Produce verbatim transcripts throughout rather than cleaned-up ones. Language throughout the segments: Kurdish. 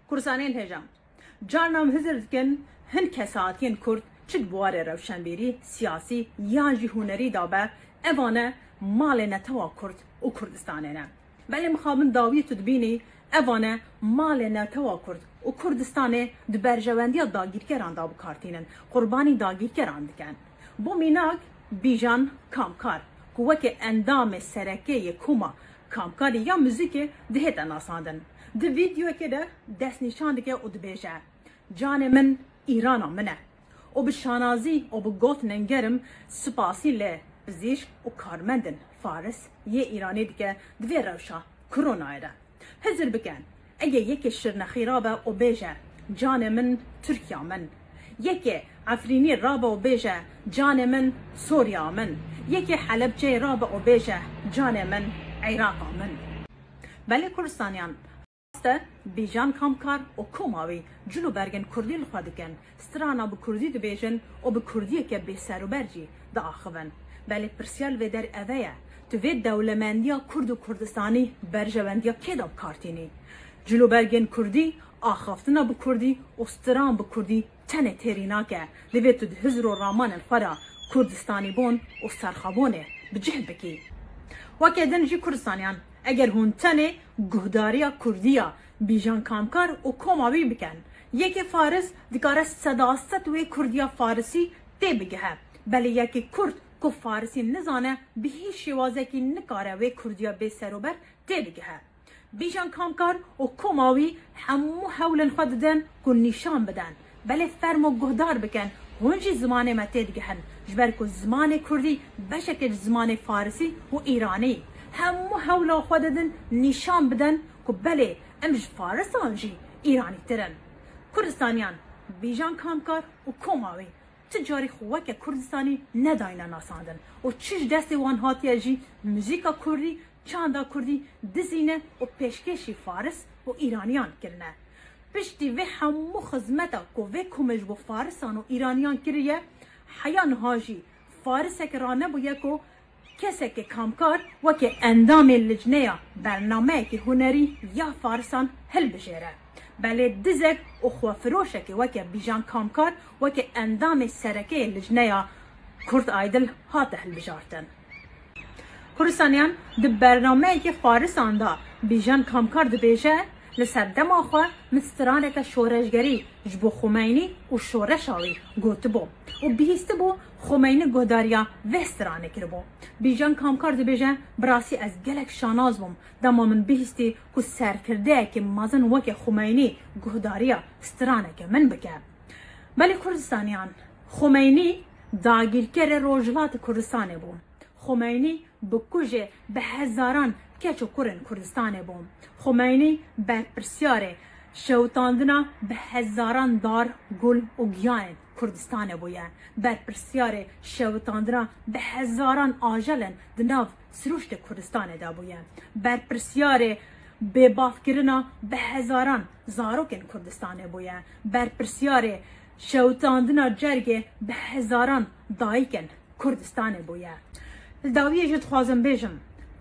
Kursanên hêja. Carna em hizir dikin, hin kesatiyên Kurd çi di buwarê rewşenbîrî, siyasî yan jî hunerî de be, ev a ne malê netewa Kurd û Kurdistanê ne. Belê mixabin dawiyê tu dibînî, ev a ne malê netewa Kurd û Kurdistanê di berjewendiya dagîrkeran de bi kar tînin, qurbanî dagîrkeran dikin. Bo mînak, Bîjan Kamkar, ku weke endamê sereke yê koma Kamkarî ya muzîkê dihête nasandin. Di vîdeoyekê de destnîşan dike û dibêje, Canê min Îrana min e. Û bi şanazî û bi gotinên germ spasî li pizîşk û karmendên faris yê Îranê dike di vê rewşa koronayê de. Hizir bikin, ege yekê Şirnexî rabe û bêje, Canê min Tirkiya min. Yekê Efrînî rabe û bêje, Canê min Sûriya min. Yekê Helebçeyê rabe û bêje, Canê min Îraqa min. Belê Kurdistaniyan, rast e, Bîjan Kamkar û koma wî cil û bergên kurdî li xwe dikin, strana bi kurdî dibêjin û bi kurdiyeke bêserûber jî diaxivin. Belê pirsiyar li vê der ev e ye, tu vê dewlemendiya kurd û Kurdistanî berjewendiya kê de bi kar tînî? Cil û bergên kurdî, axaftina bi kurdî û stran bi kurdî tenê têrî nake. Divê tu di hizr û ramanên xwe de Kurdistanîbûn û serxwebûnê bi cih bikî. Weke din jî Kurdistaniyan, eger hûn tenê guhdariya kurdî ya Bîjan Kamkar û koma wî bikin, yekê faris dikare seda sed wê kurdiya farisî tê bigihe. Belê yekê kurd ku farisî nizane, bi hîç şêwazekî nikare wê kurdiya bêserûber tê bigihe. Bîjan Kamkar û koma wî hemû hewlên xwe didin ku nîşan bidin. Belê fermo guhdar bikin, hûn jî zimanê me têdigihin. Ji ber ku zimanê kurdî beşek e ji zimanê farisî û îranî. Hemû hewla xwe didin nîşan bidin ku belê em ji farisan jî îranîtir in. Kurdistaniyan, Bîjan Kamkar û koma wî tu carî xwe weke Kurdistanî nedayne nasandin û çi ji destê wan hatiye jî muzîka kurdî, çanda kurdî dizîne û pêşkêşî faris û îraniyan kirine. Piştî vê hemû xizmeta ku vê komê ji bo farisan û îraniyan kiriye, heya niha jî farisek ranebûye ku kesekê Kamkar weke endamê licneya bernameyekî hunerî ya farisan hilbijêre. Belê dizek û xwefiroşekê weke Bîjan Kamkar weke endamê sereke yê licneya Kurd Idol hate hilbijartin. Kurdistaniyan, di bernameyeke farisan de Bîjan Kamkar dibêje, li ser dema xwe min straneke şoreşgerî ji bo Xumeynî û şoreşa wî gotibû û bihîstibû Xumeynî guhdariya vê stranê kiribû. Bîjan Kamkar dibêje, bi rastî ez gelek şanaz bûm dema min bihîstî ku serkirdeyekî mezin weke Xumeynî guhdariya straneke min bike. Belê Kurdistaniyan, Xumeynî dagîrkerê Rojhilatê Kurdistanê bû. Xumeynî bi kujê bi hezaran keç û kurên Kurdistanê bû. Xumeynî berpirsyarê şewitandina bi hezaran dar, gul û giyanên Kurdistanê bûye. Berpirsyarê şewitandina bi hezaran ajelên di nav sirûştê Kurdistanê de bûye. Berpirsyarê bêbavkirina bi hezaran zarokên Kurdistanê bûye. Berpirsyarê şewitandina cergê bi hezaran dayikên Kurdistanê bûye. Li dawiyê jî dixwazim bêjim,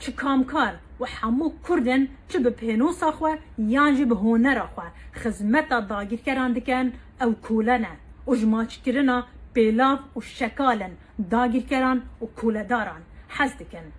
çi Kamkar û hemû Kurdên çi bi pênûsa xwe yan jî bi hunera xwe xizmeta dagîrkeran dikin, ew kûle ne û ji maçkirina pêlav û şekalên dagîrkeran û kûledaran hez dikin.